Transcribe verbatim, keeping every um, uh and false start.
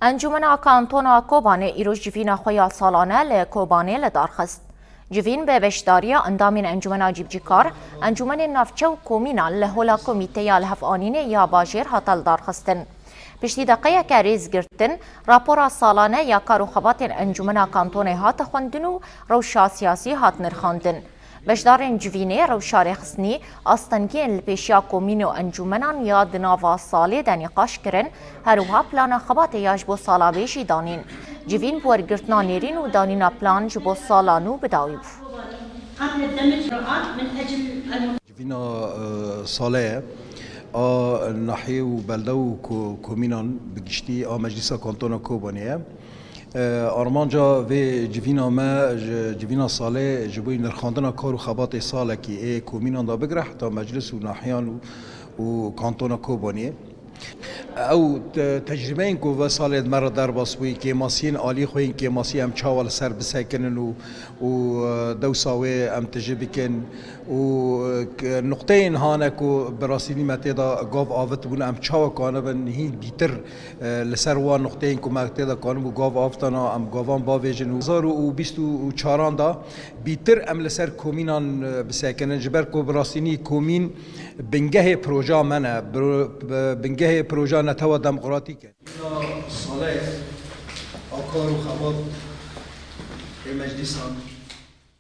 Encûmena Kantona Kobanê îroj civîna xwe ya salane li Kobanê li dar xist. Civîn bi beşdariya endamên Encûmena Cîbicîkar, Encûmenên Navçe û komînan li Hola Komîteya Lihevanînê ya Bajêr hate lidarxistin. Piştî deqeyeke rêzgirtin, rapora salane ya kar û xebatên Encûmena Kantonê hate xwendin û rewşa siyasî hat nirxandin. Beşdarên civînê rewşa rêxistinî, astengiyên li pêşiya komîn û encûmenan ya di nava salê de nîqaş kirin, her wiha plana xebatê ya ji bo sala wê jî danîn. Civîn bi wergirtina nêrîn û danîna plan ji bo sala nû bi dawî bû. Civîna e, salê ye a nahiyê û belde û ko- komînan bi giştî a Meclîsa Kantona Kobanê ye. E, Armanca vê civîna me, ji civîna salê ji bo nirxandina kar û xebatê salekî ê komînan de bigire heta meclis û nahiyan û, û kantona Kobaniyê. Ew te- tecrîbeyên ku ve salê di me re derbas bûyî, kêmasiyên alî xwe yên kêmasî em çawa li ser bisekinin û, û e, dewsa wê em tije bikin û e, k- nuqteyên hane ku bi rastînî me tê de gav avitibûn em çawa kanibin hîn bîtir e, li ser wan nuqteyên ku me tê de kanibû gav avitana em gavan bavêjin û hezar û bîst û çaran de bîtir em li ser komînan e, bisekinin, ji ber ku bi rastînî komîn bingehê proja me ne, bi- bi- bingehê proja netewa demokratîk e. Salê a kar û xebat ê meclîsan.